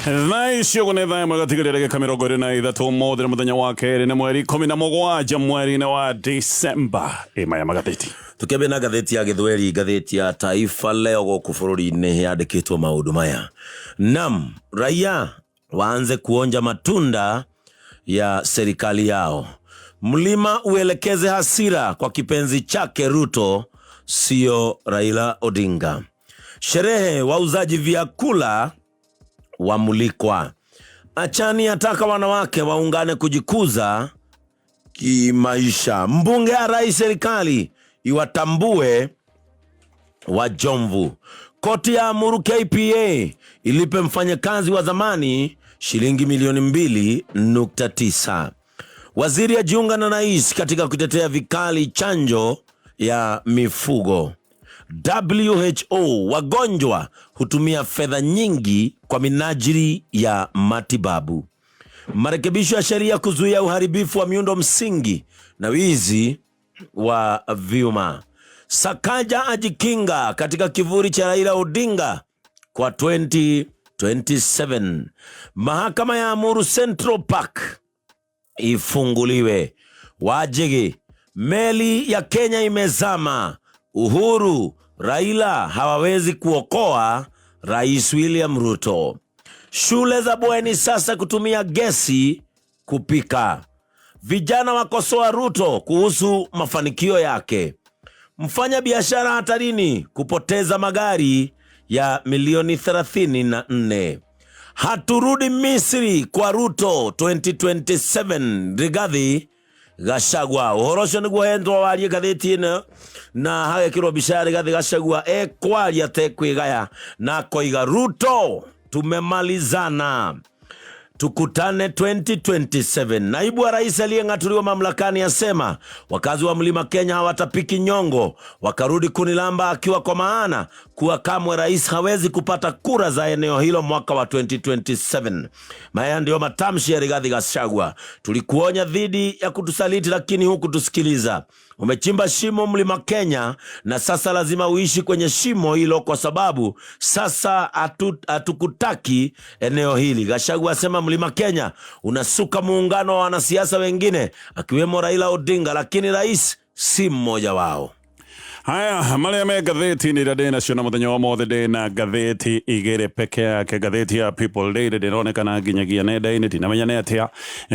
Thaa icio ũguo nĩ thaa ĩmwe gatigaria ndagĩka 23 ũmũthĩ nĩ mũthenya wa kerĩ nĩ mweri 17 mweri-inĩ wa Disemba. Ĩ maya magathĩti. Tukĩambia na ngathĩti ya Gĩthweri, ngathĩti ya Taifa Leo gũkũ bũrũri-inĩ yandĩkĩtwo maũndũ maya. Nam, raia waanze kuonja matunda ya serikali yao. Mlima uelekeze hasira kwa kipenzi chake Ruto, sio Raila Odinga. Sherehe wauzaji vyakula wamulikwa. Achani ataka wanawake waungane kujikuza kimaisha. Mbunge arai serikali iwatambue wajomvu. Koti ya amuru KPA ilipe mfanyakazi wa zamani shilingi milioni 2.9. Waziri ajiunga na rais katika kutetea vikali chanjo ya mifugo. WHO, wagonjwa hutumia fedha nyingi kwa minajili ya matibabu. Marekebisho ya sheria kuzuia uharibifu wa miundo msingi na wizi wa vyuma. Sakaja ajikinga katika kivuli cha Raila Odinga kwa 2027. Mahakama ya amuru Central Park ifunguliwe. Wajigi, meli ya Kenya imezama. Uhuru, Raila hawawezi kuokoa Rais William Ruto. Shule za bweni sasa kutumia gesi kupika. Vijana wakosoa Ruto kuhusu mafanikio yake. Mfanya biashara hatarini kupoteza magari ya milioni 34. Haturudi Misri kwa Ruto 2027. Rigathi Gachagua. Ũhoro ũcio nĩguo hendwo warie ngathĩti ĩno na hagekĩrwo mbica ya Rigathi Gachagua ekwaria tekwĩgaya na akoiga Ruto tumemalizana tukutane 2027. Naibu wa rais aliyeng'atuliwa mamlakani asema wakazi wa mlima Kenya hawatapiki nyongo wakarudi kunilamba, akiwa kwa maana kuwa kamwe rais hawezi kupata kura za eneo hilo mwaka wa 2027. Maya ndiyo matamshi ya Rigathi Gachagua. Tulikuonya dhidi ya kutusaliti, lakini hukutusikiliza. Umechimba shimo mlima Kenya na sasa lazima uishi kwenye shimo hilo, kwa sababu sasa hatukutaki eneo hili. Gachagua asema mlima Kenya unasuka muungano wa wanasiasa wengine akiwemo Raila Odinga, lakini rais si mmoja wao. Haya marĩa me ngathĩti-inĩ iria ndĩ nacio na mũthenya wa ũmũthĩ ndĩ na ngathĩti igĩrĩ peke yake. Ngathĩti ya People Daily ndĩronekana nginyagia nenda-inĩ, ndinamenya nĩ atĩa,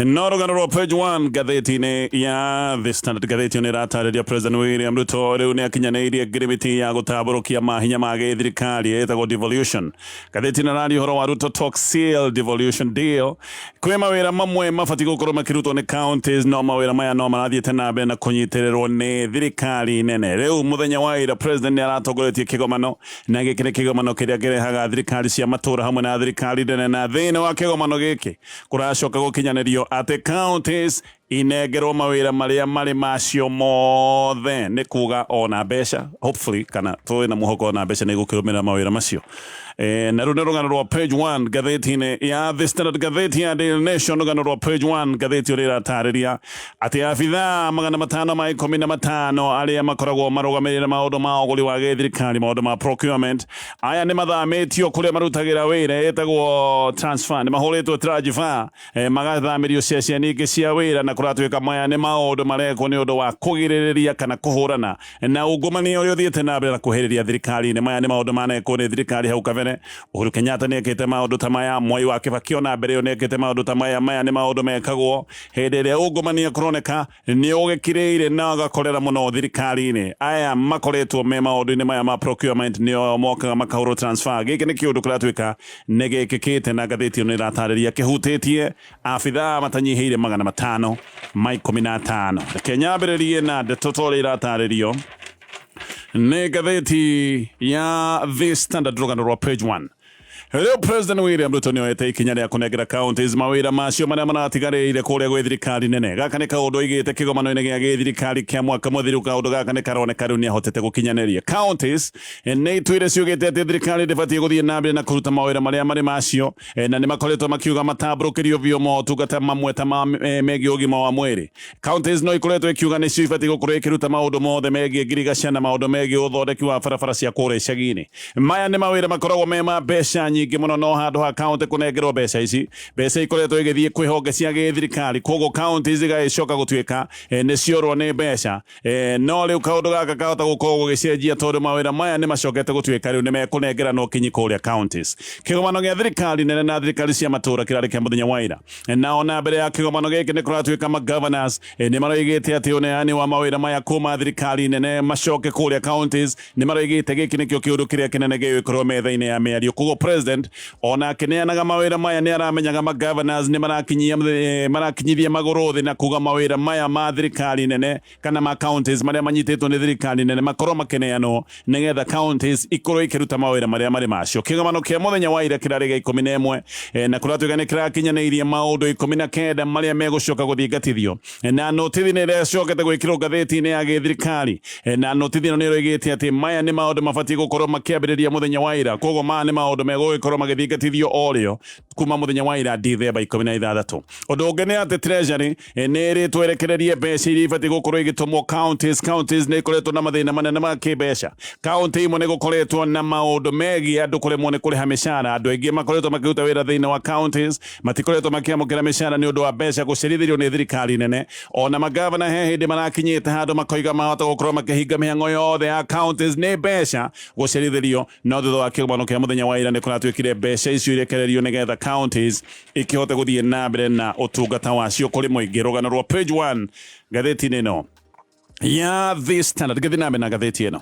no rũgano rwa page 1 ngathĩti-inĩ ya The Standard, ngathĩti ĩyo nĩ ĩratarĩria President William Ruto rĩu nĩ akinyanĩirie ngirimiti ya gũtambũrũkia mahinya ma gĩthirikari ĩtagwo devolution. Ngathĩti ĩno ĩraria ũhoro wa Ruto talk seal devolution deal. Kwĩ mawĩra mamwe mabatiĩ gũkorwo makĩrutwo nĩ counties, no mawĩra maya no marathiĩte na mbere na kũnyitĩrĩrwo nĩ thirikari nene. Rĩu mũthenya wa ira president nĩ aratongoretie kĩgomano, na gĩkĩ nĩ kĩgomano kĩrĩa kĩrehaga thirikari cia matũra hamwe na thirikari nene, na thĩinĩ wa kĩgomano gĩkĩ kũracoka gũkinyanĩrio atĩ counties inengerwo mawĩra marĩa marĩ macio mothe, nĩ kuga ona mbeca, hopefully, kana tũĩ na mũhoko ona mbeca nĩ igũkĩrũmĩrĩra mawĩra macio. Na rĩu nĩ rũgano rwa page 1 ngathĩti-inĩ ya The Standard. Ngathĩti ya Daily Nation, rũgano rwa page 1 ngathĩti ũrĩa ĩratarĩria atĩ abithaa 515 arĩa makoragwo marũgamĩrĩire maũndũ ma ũgũri wa gĩthirikari, maũndũ ma procurement, aya nĩ mathamĩtio kũrĩa marutagĩra wĩra, ĩtagwo transfer, nĩ mahũrĩtwo transfer, magathamĩrio ceceni ingĩ cia wĩra, na kũratuĩka maya nĩ maũndũ marekwo nĩ ũndũ wa kũgirĩrĩria kana kũhũrana na ungumania ũrĩa ũthiĩte na mbere na kũhĩrĩria thirikari-inĩ. Maya nĩ maũndũ manekwo nĩ thirikari hau kabere. Uhuru Kenyatta nĩ ekĩte maũndũ ta maya, Mwai wa Kibaki ona mbere ĩyo nĩ ekĩte maũndũ ta maya. Maya nĩ maũndũ mekagwo hĩndĩ ĩrĩa ungumania kũroneka nĩ ũgĩkirĩire na ũgakorera mũno thirikari-inĩ. Aya makoretwo me maũndũ-inĩ maya ma procurement nĩo mokaga makahũrwo transfer. Gĩkĩ nĩ kĩũndũ kĩratuĩka nĩ gĩkĩkĩte, na ngathĩti ĩno ĩratarĩria kĩhutĩtie abithaa matanyihĩire 515. Reke nyambĩrĩrie na ndeto ta ũrĩa iratarĩrio nĩ ngathĩti ya The Standard, rũgano rwa page 1. Rĩu President William Ruto nĩoete ikinya rĩa kũnengera counties mawĩra macio marĩa maratigarĩire kũrĩa gwĩ thirikari nene. Gaka nĩ kaũndũ oigĩte kĩgomano-inĩ gĩa gĩthirikari kĩa mwaka mũthiru. Kaũndũ gaka nĩ karoneka rĩu nĩahotete gũkinyanĩria. Counties nĩ ituire ciugĩte atĩ thirikari ndĩbatiĩ gũthiĩ na mbere na kũruta mawĩra marĩa marĩ macio, na nĩ makoretwo makiuga matambũrũkĩrio biũ motungata mamwe ta ma megiĩ ũgima wa mwĩrĩ. Counties no ikoretwo ikiuga nĩcio ibatiĩ gũkorwo ikĩruta maũndũ mothe megiĩ ngirigaca na maũndũ megiĩ ũthondeki wa barabara cia kũrĩa icagi-inĩ. Maya nĩ mawĩra makoragwo me ma mbeca nyingĩ. Nyingĩ mũno, no handũ ha kaunti kũnengerwo mbeca ici, mbeca ikoretwo igĩthiĩ kwĩ honge cia gĩthirikari, koguo kaunti zigagĩcoka gũtuĩka nĩ ciorwo nĩ mbeca. No rĩu kaũndũ gaka kahota gũkorwo gũgĩcenjia, tondũ mawĩra maya nĩ macokete gũtuĩka rĩu nĩ mekũnengeranwo kinyi kũrĩa counties. Kĩgomano gĩa thirikari nene na thirikari cia matũra kĩrarĩ kĩa mũthenya wa ira, na ona mbere ya kĩgomano gĩkĩ nĩ kũratuĩka ma governors nĩ maroigĩte atĩ ũneani wa mawĩra maya kuma thirikari nene macoke kũrĩa counties, nĩ maroigĩte gĩkĩ nĩkĩo kĩũndũ kĩrĩa kĩnene gĩgũkorwo metha-inĩ ya mĩario. Koguo president ona akĩneanaga mawĩra maya nĩ aramenyaga ma governors nĩ marakinyithia magũrũ thĩ na kuga mawĩra maya ma thirikari nene kana ma counties marĩa manyitĩtwo nĩ thirikari nene makorwo makĩneanwo, nĩgetha counties ikorwo ikĩruta mawĩra marĩa marĩ macio. Kĩgomano kĩa mũthenya wa ira kĩrarĩ gĩa 11, na kũratuĩka nĩ kĩrakinyanĩirie maũndũ 19 marĩa megũcoka gũthingatithio. Na notithi nĩ ĩracokete gwĩkĩrwo ngathĩti-inĩ ya gĩthirikari, na notithi ĩno nĩ ĩroigĩte atĩ maya nĩ maũndũ mabatiĩ gũkorwo makĩambĩrĩria mũthenya wa ira. Koguo maya nĩ maũndũ megũgĩkorwo magĩthingatithio o rĩo kuma mũthenya wa ira, Dithemba 16. Ũndũ ũngĩ nĩ atĩ Treasury nĩ ĩrĩtwo ĩrekererie mbeca iria ibatiĩ gũkorwo igĩtũmwo counties. Counties nĩ ikoretwo na mathĩna manene ma kĩmbeca. Kaunti imwe nĩ gũkoretwo na maũndũ megiĩ andũ kũremwo nĩ kũrĩha mĩcara. Andũ aingĩ makoretwo makĩruta wĩra thĩinĩ wa counties matikoretwo makĩamũkĩra mĩcara nĩ ũndũ wa mbeca gũcerithĩrio nĩ thirikari nene. Ona magavana he hĩndĩ marakinyĩte handũ makoiga mahota gũkorwo makĩhinga mĩhang'o yothe ya counties nĩ mbeca gũcerithĩrio. No thutha wa kĩgomano kĩa mũthenya wa ira, nĩ kũratuĩkire mbeca icio irekererio, nĩgetha counties ikĩhote gũthiĩ na mbere na ũtungata wacio kũrĩ mũingĩ. Rũgano rwa page 1 ngathĩti-inĩ ĩno ya The Standard. Gĩthiĩ na mbere na ngathĩti ĩno.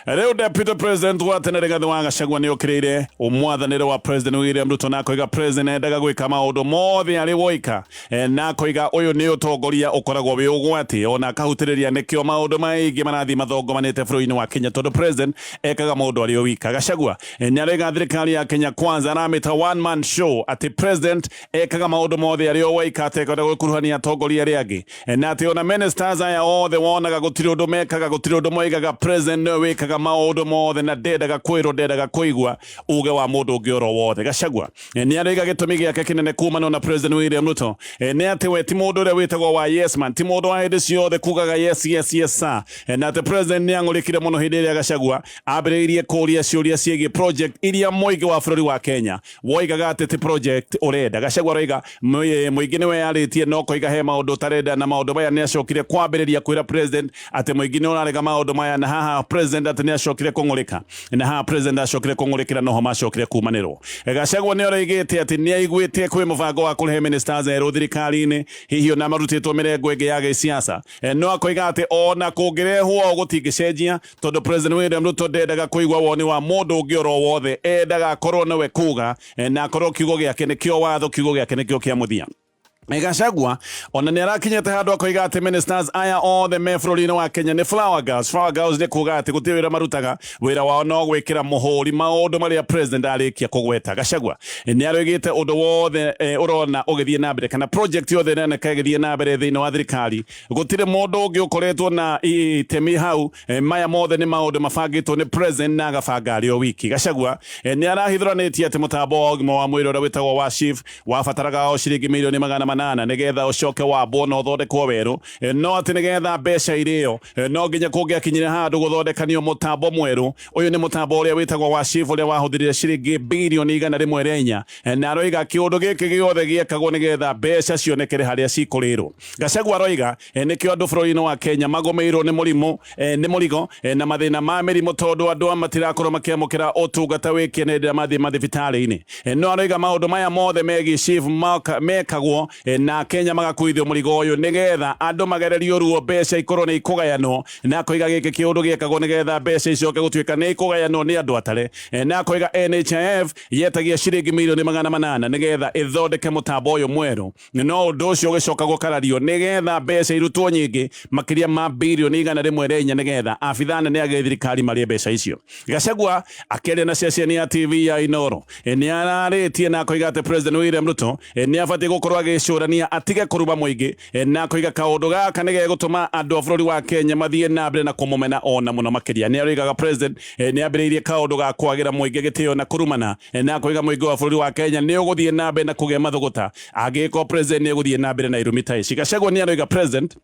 Rĩu Deputy President wa tene Rigathi wa Gachagua nĩ okĩrĩire mwathanĩre wa President William Ruto, na akoiga president endaga gwĩka maũndũ mothe arĩ woika, na akoiga ũyũ nĩ ũtongoria ũkoragwo wĩ ũgwati, ona akahutĩrĩria nĩkĩo maũndũ maingĩ marathiĩ mathongomanĩte bũrũri-inĩ wa Kenya, tondũ president ekaga maũndũ arĩ o wika. Gachagua nĩ araiga thirikari ya Kenya Kwanza aramĩta one man show, atĩ president ekaga maũndũ mothe arĩ o woika, atekwenda gũkuruhania atongoria arĩa angĩ, na atĩ ona ministers aya othe wonaga gũtirĩ ũndũ mekaga, gũtirĩ ũndũ moigaga, president nĩwe wĩkaga maũndũ mothe, na ndendaga kwĩrwo, ndendaga kũigua uge wa mũndũ ũngĩ oro wothe. Gachagua nĩ araiga gĩtũmi gĩake kĩnene kumana na President William Ruto nĩ atĩ we ti mũndũ ũrĩa wĩtagwo wa yes man, ti mũndũ wa hĩndĩ ciothe kugaga "Yes, yes, yes sir", na atĩ president nĩ ang'ũrĩkire mũno hĩndĩ ĩrĩa Gachagua ambĩrĩirie kũũria ciũria ciĩgiĩ project iria mũingĩ wa bũrũri wa Kenya woigaga atĩ ti project ũrenda. Gachagua aroiga mũingĩ nĩ weyarĩtie no koiga he maũndũ ũtarenda, na maũndũ maya nĩ acokire kwambĩrĩria kwĩra president atĩ mũingĩ nĩ ũrarega maũndũ maya, na haha president atĩ nĩ acokire kũng'ũrĩka, na haha president acokire kũng'ũrĩkĩra noho macokire kumanĩrwo. Gachagua nĩ oroigĩte atĩ nĩ aiguĩte kwĩ mũbango wa kũrehe ministers erũ thirikari-inĩ, hihi ona marutĩtwo mĩrengo ĩngĩ ya gĩsiasa, no akoiga atĩ ona kũngĩrehwo gũtingĩcenjia, tondũ President William Ruto ndendaga kũigua woni wa mũndũ ũngĩ oro wothe, endaga akorwo nĩwe kuga, na akorwo kiugo gĩake nĩkĩo watho, kiugo gĩake nĩkĩo kĩa mũthia. Gachagua ona nĩ arakinyĩte handũ akoiga atĩ ministers aya othe me bũrũri-inĩ wa Kenya nĩ flower girls. Flower girls nĩ kuga atĩ gũtirĩ wĩra marutaga, wĩra wao no gwĩkĩra mũhũri maũndũ marĩa president arĩkia kũgweta. Gachagua nĩ aroigĩte ũndũ wothe ũrona ũgĩthiĩ na mbere, kana project yothe ĩroneka ĩgĩthiĩ na mbere thĩinĩ wa thirikari, gũtirĩ mũndũ ũngĩ ũkoretwo na itemi hau. Maya mothe nĩ maũndũ mabangĩtwo nĩ president na agabanga arĩ o wiki. Gachagua nĩ arahithũranĩtie atĩ mũtambo wa ũgima wa mwĩrĩ ũrĩa wĩtagwo wa SHIF wabataraga o ciringi mirioni 800 nĩgetha ũcoke wambwo na ũthondekwo werũ, no atĩ nĩgetha mbeca irĩo no nginya kũngĩakinyire handũ gũthondekanio mũtambo mwerũ. Ũyũ nĩ mũtambo ũrĩa wĩtagwo wa SHIF, ũrĩa wahũthĩrire ciringi birioni 104. Na aroiga kĩũndũ gĩkĩ gĩothe gĩekagwo nĩgetha mbeca cionekere harĩa cikũrĩrwo. Gachagua aroiga nĩkĩo andũ bũrũri-inĩ wa Kenya magũmĩirwo nĩ mũrimũ, nĩ mũrigo na mathĩna ma mĩrimũ, tondũ andũ matirakorwo makĩamũkĩra ũtungata wĩ kĩene hĩndĩ ĩrĩa mathiĩ mathibitarĩ-inĩ. No aroiga maũndũ maya mothe megiĩ SHIF mekagwo na Kenya magakuithio mũrigo ũyũ nĩgetha andũ magererio ruo, mbeca ikorwo nĩ ikũgayanwo. Na akoiga gĩkĩ kĩũndũ gĩekagwo nĩgetha mbeca icoke gũtuĩka nĩ ikũgayanwo nĩ andũ atare. Na akoiga NHIF yetagia ciringi mirioni 800 nĩgetha ĩthondeke mũtambo ũyũ mwerũ, no ũndũ ũcio ũgĩcoka gũkarario nĩgetha mbeca irutwo nyingĩ makĩria ma birioni 104, nĩgetha abithaa nene a gĩthirikari marĩe mbeca icio. Gachagua akĩaria na ceceni ya TV ya Inoro nĩ ararĩtie na akoiga atĩ President William Ruto nĩ abatiĩ gũkorwo agĩcũrania atige kũruma mũingĩ, na akoiga kaũndũ gaka nĩ gegũtũma andũ a bũrũri wa Kenya mathiĩ na mbere na kũmũmena ona mũno makĩria. Nĩ aroigaga president nĩ ambĩrĩirie kaũndũ ga kwagĩra mũingĩ gĩtĩo na kũrumana, na akoiga mũingĩ wa bũrũri wa Kenya nĩ ũgũthiĩ na mbere na kũgĩa mathũgũta angĩkorwo president nĩ egũthiĩ na mbere na irumi ta ici. Gachagua nĩ aroiga president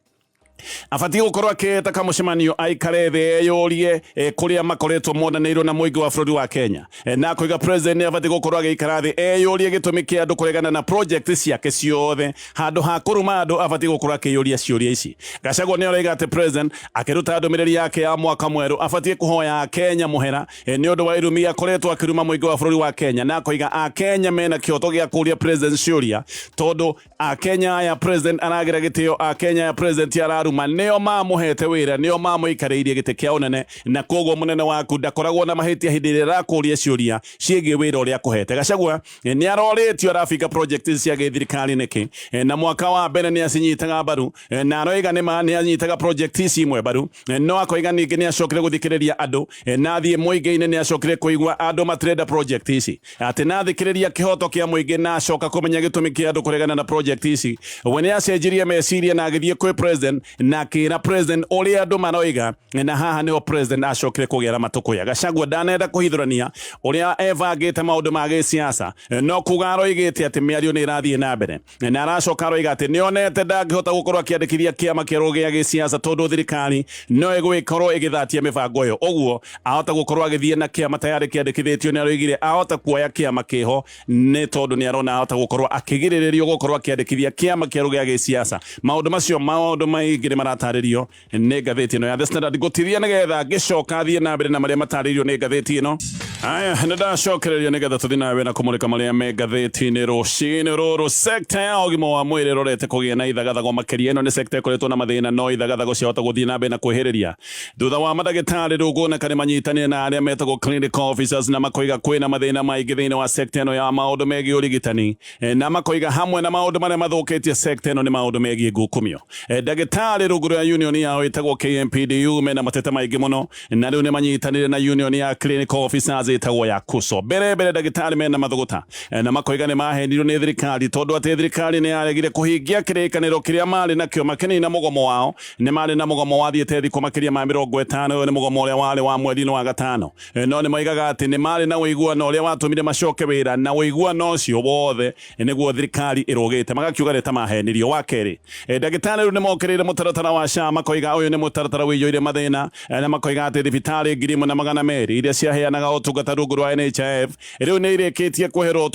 Abatiĩ gũkorwo akĩĩta kamũcemanio aikare thĩ eyũrie kũrĩa makoretwo monanĩirwo na mũingĩ wa bũrũri wa Kenya. Na akoiga president nĩ abatiĩ gũkorwo agĩikara thĩ eyũrie gĩtũmi kĩa andũ kũregana na project ciake ciothe. Handũ ha kũruma andũ abatiĩ gũkorwo akĩyũria ciũria ici. Gachagua nĩ aroiga atĩ president akĩruta ndũmĩrĩri yake ya mwaka mwerũ abatiĩ kũhoya Akenya mũhera nĩ ũndũ wa irumi akoretwo akĩruma mũingĩ wa bũrũri wa Kenya, na akoiga Akenya mena kĩhoto gĩa kũria president ciũria tondũ Akenya aya president aragira gĩtĩo, Akenya aya president araruma nĩo mamũhete wĩra, nĩo mamũikarĩirie gĩtĩ kĩa ũnene, na koguo mũnene waku ndakoragwo na mahĩtia hĩndĩ ĩrĩa arakũria ciũria ciĩgiĩ wĩra ũrĩa akũhete. Gachagua nĩ arorĩtio arabinga project cia gĩthirikari nĩkĩ, na mwaka wa mbere nĩ acinyitaga mbaru, na aroiga nĩ ma nĩ anyitaga project ici imwe mbaru, no akoiga ningĩ nĩ acokire gũthikĩrĩria andũ, na athiĩ mũingĩ-inĩ nĩ acokire kũigua andũ matirenda project ici, atĩ na athikĩrĩria kĩhoto kĩa mũingĩ na acoka kũmenya gĩtũmi kĩa andũ kũregana na project ici, we nĩ acenjirie meciria na agĩthiĩ kwĩ president na akĩra president ũrĩa andũ maroiga, na haha nĩho president acokire kũgĩa na matũkũya. Gachagua ndanenda kũhithũrania ũrĩa ebangĩte maũndũ ma gĩsiasa, no kuga aroigĩte atĩ mĩario nĩ ĩrathiĩ na mbere, na aracoka aroiga atĩ nĩonete ndangĩhota gũkorwo akĩandĩkithia kĩama kĩerũ gĩa gĩsiasa tondũ thirikari no ĩgũgĩkorwo ĩgĩthatia mĩbango ĩyo, ũguo ahota gũkorwo agĩthiĩ na kĩama tayarĩ kĩandĩkithĩtio. Nĩ aroigire ahota kuoya kĩama kĩho nĩ tondũ nĩ arona ahota gũkorwo akĩgirĩrĩrio gũkorwo akĩandĩkithia kĩama kĩerũ gĩa gĩsiasa. Maũndũ macio, maũndũ maingĩ nĩ maratarĩrio nĩ ngathĩti ĩno ya The Standard. Ngũtithia nĩgetha ngĩcoka thiĩ na mbere na marĩa matarĩirio nĩ ngathĩti ĩno. Aya, nĩ ndacokereria nĩgetha tũthiĩ na mbere na kũmũrĩka marĩa me ngathĩti-inĩ rũcinĩ rũrũ. Sekta ya ũgima wa mwĩrĩ ĩrorete kũgĩa na ithagathago makĩria. Ĩno nĩ sekta ĩkoretwo na mathĩna, no ithagathago ciahota gũthiĩ na mbere na kwĩhĩrĩria thutha wa mandagĩtarĩ rĩu kuoneka nĩ manyitanire na arĩa metagwo clinical officers, na makoiga kwĩna mathĩna maingĩ thĩinĩ wa sekta ĩno ya maũndũ megiĩ ũrigitani, na makoiga hamwe na maũndũ marĩa mathũkĩtie sekta ĩno nĩ maũndũ megiĩ ngukumio. Ndagĩtarĩ rungu rwa union yao ĩtagwo KMPDU mena mateta maingĩ mũno, na rĩu nĩ manyitanire na union ya clinical officers ĩtagwo ya KUSO. Mbere mbere ndagĩtarĩ mena mathũgũta, na makoiga nĩ mahenirwo nĩ thirikari tondũ atĩ thirikari nĩ yaregire kũhingia kĩrĩkanĩro kĩrĩa marĩ nakĩo makĩnina mũgomo wao. Nĩ marĩ na mũgomo wathiĩte thikũ makĩria ma 50. Ũyũ nĩ mũgomo ũrĩa warĩ wa mweri-inĩ wa gatano, no nĩ moigaga atĩ nĩ marĩ na ũiguano ũrĩa watũmire macoke wĩra, na ũiguano ũcio wothe nĩguo thirikari ĩrũgĩte, magakiuga nĩ ta mahenirio. Wa kerĩ, ndagĩtarĩ rĩu nĩ mokĩrĩire mũtaratara wa SHA, makoiga ũyũ nĩ mũtaratara ũiyũire mathĩna, na makoiga atĩ thibitarĩ 1,200 iria ciaheanaga ũtungata rungu rwa NHIF rĩu nĩ irĩkĩtie kweherio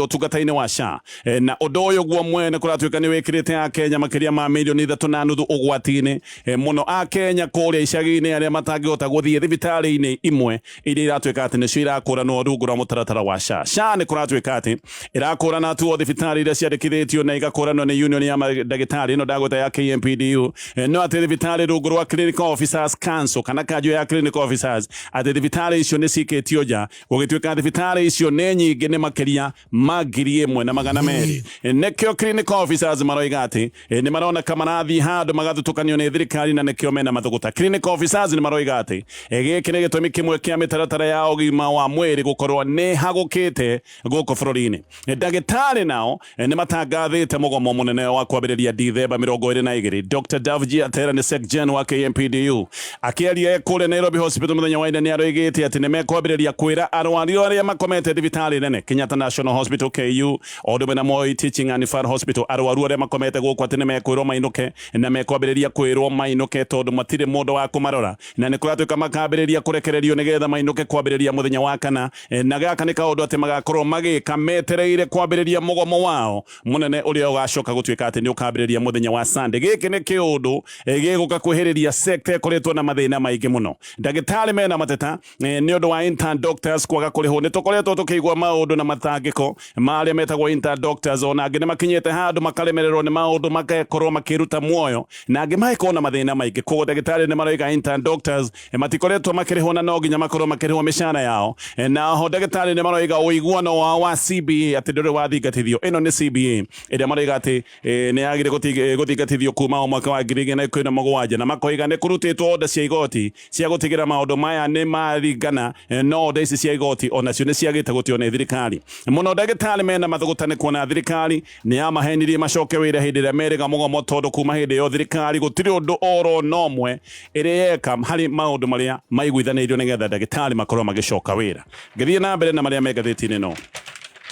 ũtungata-inĩ wa SHA, na ũndũ ũyũ guo mwene kũratuĩka nĩ wĩkĩrĩte Akenya makĩria ma mirioni 3.5 ũgwati-inĩ, mũno Akenya kũrĩa icagi-inĩ arĩa matangĩhota gũthiĩ thibitarĩ-inĩ imwe iria iratuĩka atĩ nĩcio irakũranwo rungu rwa mũtaratara wa SHA. SHA nĩ kũratuĩka atĩ ĩrakũrana tu o thibitarĩ iria ciandĩkithĩtio na igakũranwo nĩ union ya mandagĩtarĩ ĩno ndagweta ya KMPDU, no atĩ thibitarĩ rungu rwa Clinical Officers Council kana kanjũ ya Clinical Officers, atĩ thibitarĩ icio nĩ cikĩtio nja. Gũgĩtuĩka thibitarĩ icio nĩ nyingĩ, nĩ makĩria ma 1,200. Nĩkĩo clinical officers maroiga atĩ nĩ maroneka marathiĩ handũ magathutũkanio nĩ thirikari, na nĩkĩo mena mathũgũta. Clinical officers nĩ maroiga atĩ gĩkĩ nĩ gĩtũmi kĩmwe kĩa mĩtaratara ya ũgima wa mwĩrĩ gũkorwo nĩ hagũkĩte gũkũ bũrũri-inĩ. Ndagĩtarĩ nao nĩ matangathĩte mũgomo mũnene wa kwambĩrĩria Dithemba 22. Dr Davji Atera nĩ Secgen wa KMPDU. Akĩaria kũrĩa Nairobi Hospital mũthenya wa ira, nĩ aroigĩte atĩ nĩ mekwambĩrĩria kwĩra arwaru arĩa makomete thibitarĩ nene Kenyatta National Hospital, KU, o ũndũ ũmwe na Moi Teaching and Referral Hospital, arwaru arĩa makomete gũkũ atĩ nĩ mekwĩrwo mainũke, na mekwambĩrĩria kwĩrwo mainũke tondũ matirĩ mũndũ wa kũmarora, na nĩ kũratuĩka makambĩrĩria kũrekererio nĩgetha mainũke kwambĩrĩria mũthenya wa kana, na gaka nĩ kaũndũ atĩ magakorwo magĩka metereire kwambĩrĩria mũgomo wao mũnene ũrĩa ũgacoka gũtuĩka atĩ nĩ ũkambĩrĩria mũthenya wa Sunday. Gĩkĩ nĩ kĩũndũ gĩgũka kwĩhĩrĩria sector ĩkoretwo na mathĩna maingĩ mũno. Ndagĩtarĩ mena mateta nĩ ũndũ wa intern doctors kwaga kũrĩhwo. Nĩ tũkoretwo tũkĩigua maũndũ na matangĩko ma arĩa metagwo intern doctors, ona angĩ nĩ makinyĩte handũ makaremererwo nĩ maũndũ, makekorwo makĩruta muoyo, na angĩ magakorwo na mathĩna maingĩ. Koguo ndagĩtarĩ nĩ maroiga intern doctors matikoretwo makĩrĩhwo na no nginya makorwo makĩrĩhwo mĩcara yao. Na oho ndagĩtarĩ nĩ maroiga ũiguano wao wa CBA atĩ ndũrĩ wathingatithio. Ĩno nĩ CBA ĩrĩa maroiga atĩ nĩ yagire gũthingatithio kuma o mwaka wa 2017, na makoiga nĩ kũrutĩtwo order cia igoti cia gũtigĩra maũndũ maya nĩ maringana, no order ici cia igoti onacio nĩ ciagĩte gũtio nĩ thirikari mũno. Ndagĩtarĩ mena mathũgũta nĩ kuona thirikari nĩ yamahenirie macoke wĩra hĩndĩ ĩrĩa merĩga mũgomo, tondũ kuma hĩndĩ ĩyo thirikari gũtirĩ ũndũ oro na ũmwe ĩrĩ yeka harĩ maũndũ marĩa maiguithanĩirio nĩgetha ndagĩtarĩ makorwo magĩcoka wĩra. Ngĩthiĩ na mbere na marĩa me ngathĩti-inĩ ĩno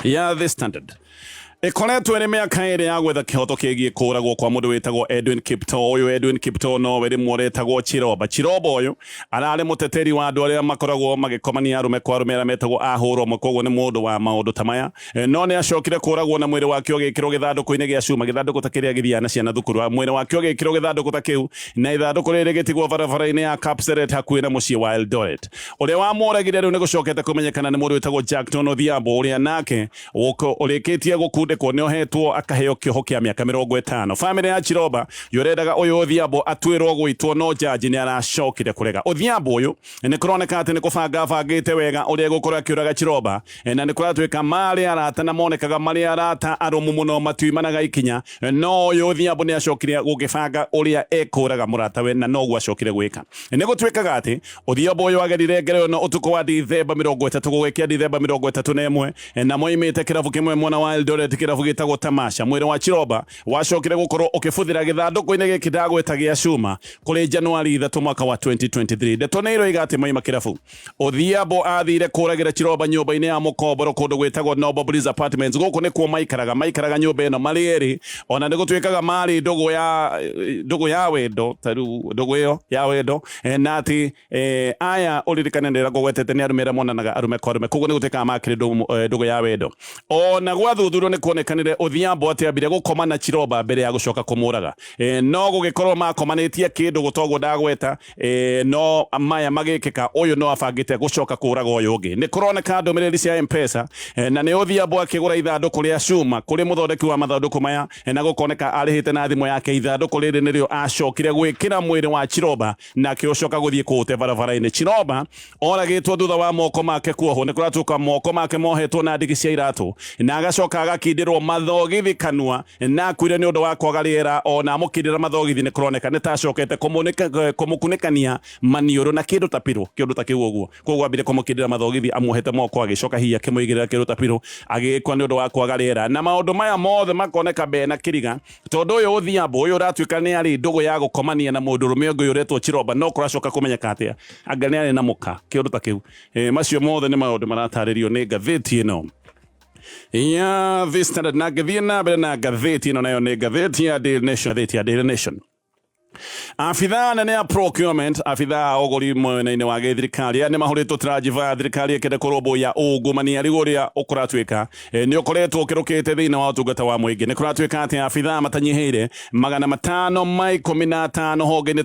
ya The Standard. Ĩkoretwo ĩrĩ mĩaka ĩrĩ ya gwetha kĩhoto kĩgiĩ kũragwo kwa mũndũ wĩtagwo Edwin Kiptoo. Ũyũ Edwin Kiptoo nowe rĩmwe ũretagwo Chiroba. Chiroba ũyũ ararĩ mũteteri wa andũ arĩa makoragwo magĩkomania arũme kwa arũme arĩa metagwo ahũrwo ũmwe, koguo nĩ mũndũ wa maũndũ ta maya. No nĩ acokire kũragwo na mwĩrĩ wake ũgĩkĩrwo gĩthandũkũ-inĩ gĩa cuma, gĩthandũkũ ta kĩrĩa gĩthiaga na ciana thukuru. Mwĩrĩ wake ũgĩkĩrwo gĩthandũkũ ta kĩu na ithandũkũ rĩrĩ rĩgĩtigwo barabara-inĩ ya Kapseret hakuhĩ na mũciĩ wa Eldoret. Ũrĩa wamũragire rĩu nĩ gũcokete kũmenyekana nĩ mũndũ wĩtagwo Jackton Odhiambo, ũrĩa nake ũrĩkĩtie gũkundĩkwo nĩ ohetwo akaheo kĩoho kĩa mĩaka 50. Famĩlĩ ya Chiroba yorendaga ũyũ Odhiambo atuĩrwo gũitwo, no jaji nĩ aracokire kũrega. Odhiambo ũyũ nĩ kũroneka atĩ nĩ kũbanga abangĩte wega ũrĩa egũkorwo akĩũraga Chiroba, na nĩ kũratuĩka marĩ arata na monekaga marĩ arata arũmu mũno, matiumanaga ikinya. No ũyũ Odhiambo nĩ acokire gũgĩbanga ũrĩa ekũraga mũratawe, na noguo acokire gwĩka. Nĩ gũtuĩkaga atĩ Odhiambo ũyũ agerire ngero ĩno ũtukũ wa Dithemba 30 gũgĩkĩa Dithemba 31, na moimĩte kĩrabu kĩmwe mwena wa Eldoret, kĩrabu gĩtagwo Tamasha. Mwĩrĩ wa Chiroba wacokire gũkorwo ũkĩbuthĩra gĩthandũkũ-inĩ gĩkĩ ndagweta gĩa cuma kũrĩ Januari 3 mwaka wa 2023. Ndeto nĩ iroiga atĩ moima kĩrabu, Odhiambo athire kũragĩra Chiroba nyũmba-inĩ ya mũkomboro kũndũ gwĩtagwo Noble Breeze Apartments. Gũkũ nĩkuo maikaraga nyũmba ĩno marĩ erĩ, ona nĩ gũtuĩkaga marĩ ndũgũ ya wendo, ta rĩu ndũgũ ĩyo ya wendo, na atĩ aya ũririkane nĩ ngũgwetete nĩ arũme arĩa monanaga arũme kwa arũme, koguo nĩ gũtuĩkaga makĩrĩ ndũgũ ya wendo. Ona gwathuthurio nĩ kuonekanire Odhiambo atĩ ambire gũkoma na Chiroba mbere ya gũcoka kũmũraga, no gũgĩkorwo makomanĩtie kĩndũ gũtoguo ndagweta, no maya magĩkĩka ũyũ no abangĩte gũcoka kũraga ũyũ ũngĩ. Nĩ kũroneka ndũmĩrĩri cia M-Pesa, na nĩ Odhiambo akĩgũra ithandũkũ rĩa cuma kũrĩ mũthondeki wa mathandũkũ maya, na gũkoneka arĩhĩte na thimũ yake. Ithandũkũ rĩrĩ nĩrĩo acokire gwĩkĩra mwĩrĩ wa Chiroba na akĩũcoka gũthiĩ kũũte barabara-inĩ. Chiroba oragĩtwo thutha wa moko make kuohwo. Nĩ kũratuĩka moko make mohetwo na ndigi cia iratũ na agacoka agakindĩrwo mathogithi kanua, na akuire nĩ ũndũ wa kwaga rĩera. Ona amũkindĩra mathogithi nĩ kũroneka nĩ tacokete kũmũkunĩkania maniũrũ na kĩndũ ta pirũ, kĩndũ ta kĩu ũguo. Koguo ambire kũmũkindĩra mathogithi amuohete moko, agĩcoka hihi akĩmũigĩrĩra kĩndũ ta pirũ, agĩkua nĩ ũndũ wa kwaga rĩera. Na maũndũ maya mothe makoneka mena kĩriga, tondũ ũyũ Odhiambo ũyũ ũratuĩka nĩ arĩ ndũgũ ya gũkomania na mũndũrũme ũngĩ ũyũ ũretwo Chiroba, no kũracoka kũmenyeka atĩa anga nĩ arĩ na mũka, kĩũndũ ta kĩu. Macio mothe nĩ maũndũ maratarĩrio nĩ ngathĩti ĩno ya The Standard. Na ngĩthiĩ na mbere na ngathĩti ĩno, nayo nĩ ngathĩti ya Daily Nation, ngathĩti ya Daily Nation. Abithaa anene a procurement, abithaa a ũgũri mwena-inĩ wa gĩthirikari, aya nĩ mahũrĩtwo transfer, thirikari ĩkĩenda kũrũmbũiya ungumania rĩu ũrĩa ũkũratuĩka nĩ ũkoretwo ũkĩrũkĩte thĩinĩ wa ũtungata wa mũingĩ. Nĩ kũratuĩka atĩ abithaa matanyihĩire 515 honge-inĩ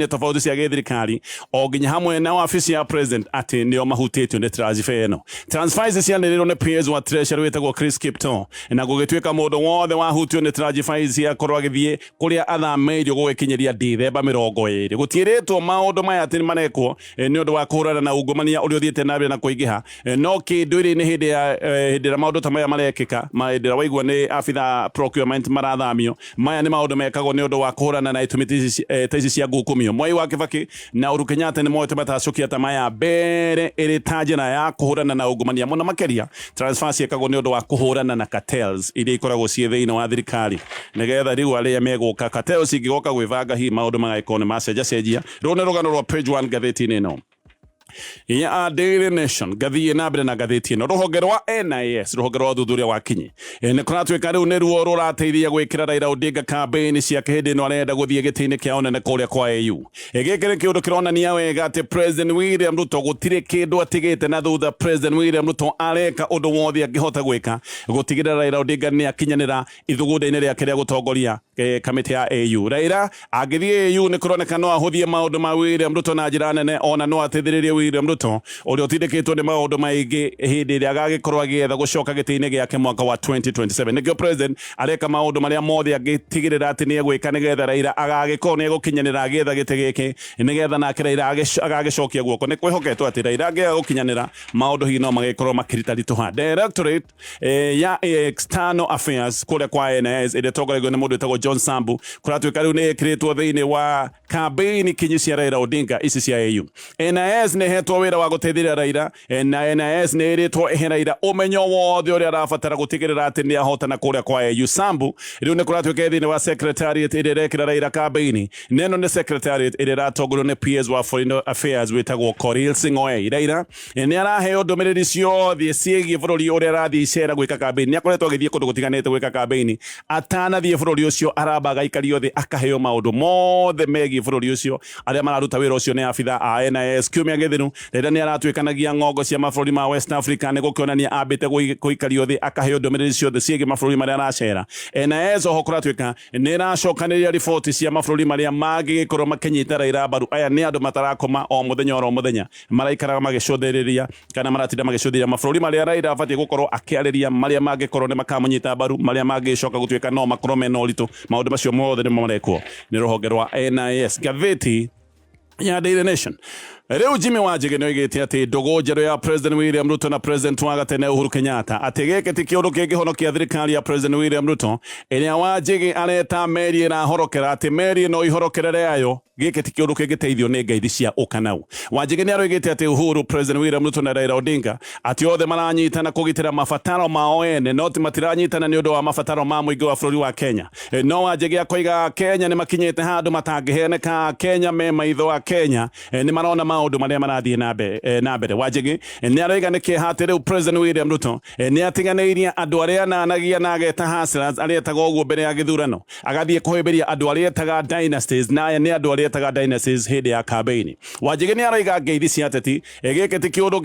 tofauti cia gĩthirikari, o nginya hamwe na wabici ya president, atĩ nĩo mahutĩtio nĩ transfer ĩno. Transfer ici cianĩrĩirwo nĩ PS wa Treasury wĩtagwo Chris Kiptoo, na gũgĩtuĩka mũndũ wothe wahutio nĩ transfer ici akorwo agĩthiĩ kũrĩa athamĩirio gũgĩkinyĩria Dithemba 20. Gũtiĩrĩtwo maũndũ maya atĩ marekwo nĩ ũndũ wa kũhũrana na ungumania ũrĩa ũthiĩte na mbere na kũingĩha, no kĩndũire-inĩ hĩndĩ ya hĩndĩ ĩrĩa maũndũ ta maya marekĩka, hĩndĩ ĩrĩa waigua nĩ abithaa procurement marathamio, maya nĩ maũndũ mekagwo nĩ ũndũ wa kũhũrana na itũmi ta ici cia ngukumio. Mwai wa Kibaki na Uhuru Kenyatta nĩ moete matacũkia ta maya mbere ĩrĩ ta njĩra ya kũhũrana na ungumania mũno makĩria. Transfer ciĩkagwo nĩ ũndũ wa kũhũrana na cartels iria ikoragwo ciĩ thĩinĩ wa thirikari, nĩgetha rĩu arĩa megũka, cartels ingĩgoka gwĩbanga, hihi maũndũ magagĩkorwo nĩ macenjacenjia. Rũrũ nĩ rũgano rwa page 1 ngathĩti-inĩ ĩno ya Daily Nation. Ngathiĩ na mbere na ngathĩti ĩno, rũhonge rwa NIS, rũhonge rwa ũthuthuria wa kinyi, nĩ kũratuĩka rĩu nĩruo rũrateithia gwĩkĩra Raila Odinga campaign ciake hĩndĩ ĩno arenda gũthiĩ gĩtĩ-inĩ kĩa ũnene kũrĩa kwa AU. Gĩkĩ nĩ kĩũndũ kĩronania wega atĩ President William Ruto gũtirĩ kĩndũ atigĩte na thutha. President William Ruto areka ũndũ wothe angĩhota gwĩka gũtigĩrĩra Raila Odinga nĩ akinyanĩra ithugunda-inĩ rĩake rĩa gũtongoria kamĩtĩ ya AU. Raila angĩthiĩ AU nĩ kũroneka no ahũthie maũndũ ma William Ruto na njĩra nene, ona no ateithĩrĩrie William Ruto ũrĩa ũtindĩkĩtwo nĩ maũndũ maingĩ hĩndĩ ĩrĩa agagĩkorwo agĩetha gũcoka gĩtĩ-inĩ gĩake mwaka wa 2027. Nĩkĩo president areka maũndũ marĩa mothe angĩtigĩrĩra atĩ nĩ egwĩka nĩgetha Raila agagĩkorwo nĩ egũkinyanĩra agĩetha gĩtĩ gĩkĩ, nĩgetha nake Raila agagĩcokia guoko. Nĩ kwĩhoketwo atĩ Raila angĩaga gũkinyanĩra, maũndũ hihi no magĩkorwo makĩritaritũha. Directorate ya External Affairs kũrĩa kwa NIS ĩrĩa ĩtongoragio nĩ mũndũ wĩtagwo John Sambu kũratuĩka rĩu nĩ ĩkĩrĩtwo thĩinĩ wa kambĩini kinyi cia Raila Odinga ici cia AU. NIS nĩ Nĩ ĩhetwo wĩra wa gũteithĩrĩria Raila, na NIS nĩ ĩrĩtwo ĩhe Raila ũmenyo wothe ũrĩa arabatara gũtigĩrĩra atĩ nĩ ahotana kũrĩa kwa AU. Sambu rĩu nĩ kũratuĩka thĩinĩ wa secretariat ĩrĩa ĩrekĩra Raila kambeini, na ĩno nĩ secretariat ĩrĩa ĩratongorio nĩ PS wa Foreign Affairs wĩtagwo Korir Sing'oei. Raila nĩ araheo ndũmĩrĩri ciothe ciĩgiĩ bũrũri ũrĩa arathiĩ icera gwĩka kambeini. Nĩ akoretwo agĩthiĩ kũndũ gũtiganĩte gwĩka kambeini. Atanathiĩ bũrũri ũcio, aramba agaikario thĩ, akaheo maũndũ mothe megiĩ bũrũri ũcio. Arĩa mararuta wĩra ũcio nĩ abitha a NIS. Kiumia gĩthiru, Raila nĩ aratuĩkanagia ng'ongo cia mabũrũri ma West Africa, nĩ gũkĩonania ambĩte gũikario thĩ, akaheo ndũmĩrĩri ciothe ciĩgiĩ mabũrũri marĩa aracera. NIS oho kũratuĩka nĩ ĩracokanĩrĩria riboti cia mabũrũri marĩa mangĩgĩkorwo makĩnyita Raila mbaru. Aya nĩ andũ matarakoma, o mũthenya oro mũthenya maraikaraga magĩcũthĩrĩria, kana maratinda magĩcũthĩrĩria mabũrũri marĩa Raila abatiĩ gũkorwo akĩarĩria, marĩa mangĩkorwo nĩ makamũnyita mbaru, marĩa mangĩcoka gũtuĩka no makorwo mena ũritũ. Maũndũ macio mothe nĩmo marekwo nĩ rũhonge rwa NIS. Ngathĩti ya Daily Nation rĩu, Jimmy Wanjigi nĩ oigĩte atĩ ndũgũ njerũ ya President William Ruto na President wa gatene Uhuru Kenyatta, atĩ gĩkĩ ti kĩũndũ kĩngĩhonokia thirikari ya President William Ruto, ĩrĩa Wanjigi areta meri ĩrahorokera, atĩ meri ĩno ihorokerere yayo, gĩkĩ ti kĩũndũ kĩngĩteithio nĩ ngeithi cia ũkanau. Wanjigi nĩ aroigĩte atĩ Uhuru, President William Ruto na Raila Odinga, atĩ othe maranyitana kũgitĩra mabataro mao ene, no ti matiranyitana nĩ ũndũ wa mabataro ma mũingĩ wa bũrũri wa Kenya. No Wanjigi akoiga Kenya nĩ makinyĩte handũ matangĩheneka. Kenya me maitho, a Kenya nĩ marona maũndũ marĩa marathiĩ na mbere. Wanjigi nĩ aroiga nĩ kĩeha atĩ rĩu President William Ruto nĩ atiganĩirie andũ arĩa ananagia na ageta hustlers, arĩa etaga ũguo mbere ya gĩthurano, agathiĩ kũhĩmbĩria andũ arĩa etaga dynasties, na aya nĩ andũ arĩa etaga dynasties hĩndĩ ya kambeini. Wanjigi nĩ aroiga ngeithi cia ateti, gĩkĩ ti kĩũndũ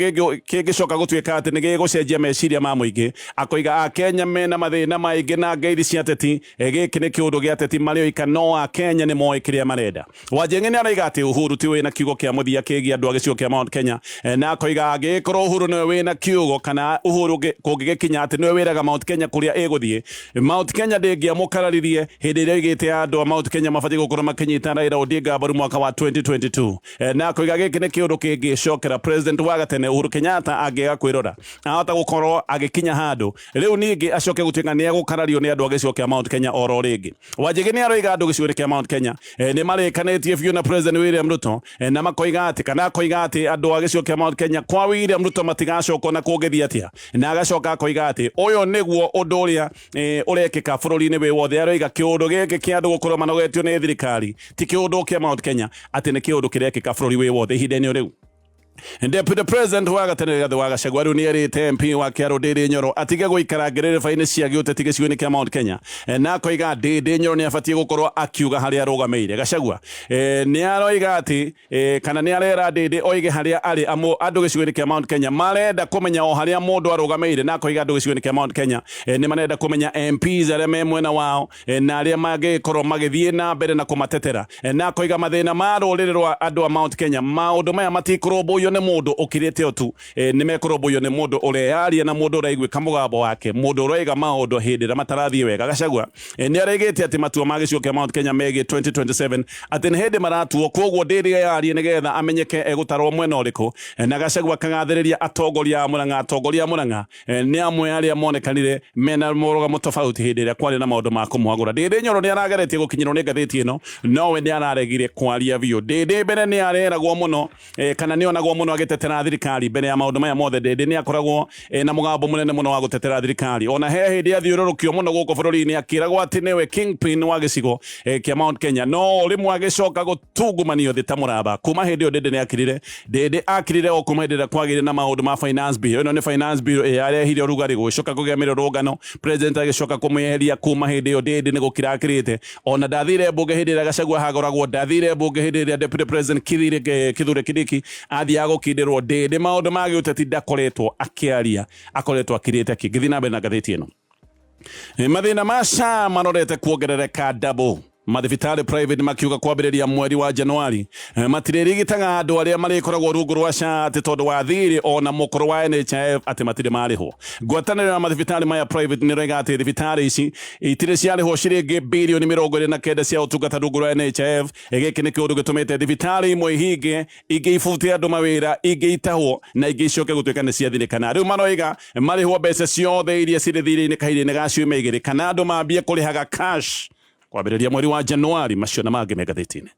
kĩngĩcoka gũtuĩka atĩ nĩ gĩgũcenjia meciria ma mũingĩ. Akoiga Akenya mena mathĩna maingĩ, na ngeithi cia ateti, gĩkĩ nĩ kĩũndũ gĩa ateti marĩ oika, no Akenya nĩ moĩ kĩrĩa marenda. Wanjigi nĩ aroiga atĩ Uhuru ti wĩna kiugo kĩa mũthia kĩgiĩ andũ a gĩcigo kĩa Mount Kenya, na akoiga angĩgĩkorwo Uhuru nĩwe wĩna kiugo, kana Uhuru kũngĩgĩkinya atĩ nĩwe wĩraga Mount Kenya kũrĩa ĩgũthiĩ, Mount Kenya ndĩngĩamũkararirie hĩndĩ ĩrĩa oigĩte andũ a Mount Kenya mabatiĩ gũkorwo makĩnyita Raila Odinga mbaru mwaka wa 2022. Na akoiga gĩkĩ nĩ kĩũndũ kĩngĩcokera President wa gatene Uhuru Kenyatta angĩaga kwĩrora, ahota gũkorwo agĩkinya handũ rĩu ningĩ acoke gũtuĩka nĩ egũkarario nĩ andũ a gĩcigo kĩa Mount Kenya oro rĩngĩ. Wanjigi nĩ aroiga andũ gĩcigo-inĩ kĩa Mount Kenya nĩ marĩkanĩtie biũ na President William Ruto, na makoiga atĩ, kana akoiga atĩ andũ a gĩcigo kĩa Mount Kenya kwa William Ruto matigacoka na kũngĩthiĩ atĩa. Na agacoka akoiga atĩ ũyũ nĩguo ũndũ ũrĩa ũrekĩka bũrũri-inĩ wĩ wothe. Aroiga kĩũndũ gĩkĩ kĩa andũ gũkorwo manogetio nĩ thirikari ti kĩũndũ kĩa Mount Kenya, atĩ nĩ kĩũndũ kĩrekĩka bũrũri wĩ wothe ihinda-inĩ rĩu. Deputy President wa gatene Rigathi wa Gachagua rĩu nĩerĩte MP wa Kiaru Ndindi Nyoro atige gũikara ngerereba-inĩ cia gĩũteti gĩcigo-inĩ kĩa Mount Kenya, na akoiga Ndindi Nyoro nĩ abatiĩ gũkorwo akiuga harĩa arũgamĩire. Gachagua nĩ aroiga atĩ, kana nĩ arera Ndindi oige harĩa arĩ, amu andũ gĩcigo-inĩ kĩa Mount Kenya marenda kũmenya o harĩa mũndũ arũgamĩire. Na akoiga andũ gĩcigo-inĩ kĩa Mount Kenya nĩ marenda kũmenya MPs arĩa me mwena wao, na arĩa mangĩkorwo magĩthiĩ na mbere na kũmatetera. Na akoiga mathĩna ma rũrĩrĩ rwa andũ a Mount Kenya, maũndũ maya matikũrũmbũiyo nĩ mũndũ ũkirĩte o tu, nĩ mekũrũmbũiyo nĩ mũndũ ũreyaria na mũndũ ũraiguĩka mũgambo wake, mũndũ ũroiga maũndũ hĩndĩ ĩrĩa matarathiĩ wega. Gachagua nĩ aregĩte atĩ matua ma gĩcigo kĩa Mount Kenya megiĩ 2027 atĩ nĩ hĩndĩ maratuo, koguo Ndindi eyarie nĩgetha amenyeke egũtarwo mwena ũrĩkũ. Na Gachagua akagathĩrĩria atongoria a Murang'a. Atongoria a Murang'a nĩ amwe arĩa monekanire mena mũrũgamo tofauti hĩndĩ ĩrĩa kwarĩ na maũndũ ma kũmwagũra. Ndindi Nyoro nĩ arageretie gũkinyĩrwo nĩ ngathĩti ĩno, nowe nĩ araregire kwaria biũ. Ndindi mbere nĩ areragwo mũno, kana nĩ onagwo mũno agĩtetera thirikari mbere ya maũndũ maya mothe. Ndindi nĩ akoragwo na mũgambo mũnene mũno wa gũtetera thirikari, ona he hĩndĩ athiũrũrũkio mũno gũkũ bũrũri-inĩ akĩragwo atĩ nĩwe kingpin wa gĩcigo kĩa Mount Kenya, no rĩmwe agĩcoka gũtungumanio thĩ ta mũraba. Kuma hĩndĩ ĩyo Ndindi nĩ akirire. Ndindi akirire o kuma hĩndĩ ĩrĩa kwagĩire na maũndũ ma finance bill. Ĩno nĩ finance bill ĩrĩa yarehire ũrugarĩ, gũgĩcoka kũgĩa mĩrũrũngano, president agĩcoka kũmĩeheria. Kuma hĩndĩ ĩyo Ndindi nĩ gũkira akirĩte. Ona ndathire mbunge hĩndĩ ĩrĩa Gachagua hagũragwo, ndathire mbunge hĩndĩ ĩrĩa Deputy President Kithure Kindiki athiaga gũkindĩrwo. Ndindi maũndũ ma gĩũteti ndakoretwo akĩaria, akoretwo akirĩte. Ngĩthiĩ na mbere na ngathĩti ĩno, mathĩna ma SHA marorete kuongerereka double, mathibitarĩ private makiuga kwambĩrĩria mweri wa Januari matirĩrigitaga andũ arĩa marĩkoragwo rungu rwa SHA, atĩ tondũ wa thirĩ ona mũkũrũ wa NHIF, atĩ matirĩ marĩhwo. Ngwatanĩro ya mathibitarĩ maya private nĩ ĩroiga atĩ thibitarĩ ici itirĩ ciarĩhwo ciringi birioni 29 cia ũtungata rungu rwa NHIF. Gĩkĩ nĩ kĩũndũ gĩtũmĩte thibitarĩ imwe ihinge, ingĩ ibute andũ mawĩra, ingĩ itahwo, na ingĩ icoke gũtuĩka nĩ ciathirĩkana. Rĩu maroiga marĩhwo mbeca ciothe iria cirĩ thirĩ-inĩ kahinda-inĩ ga ciumia 2, kana andũ mambie kũrĩhaga cash kwambĩrĩria mweri wa Januari. Macio na mangĩ me ngathĩti-inĩ.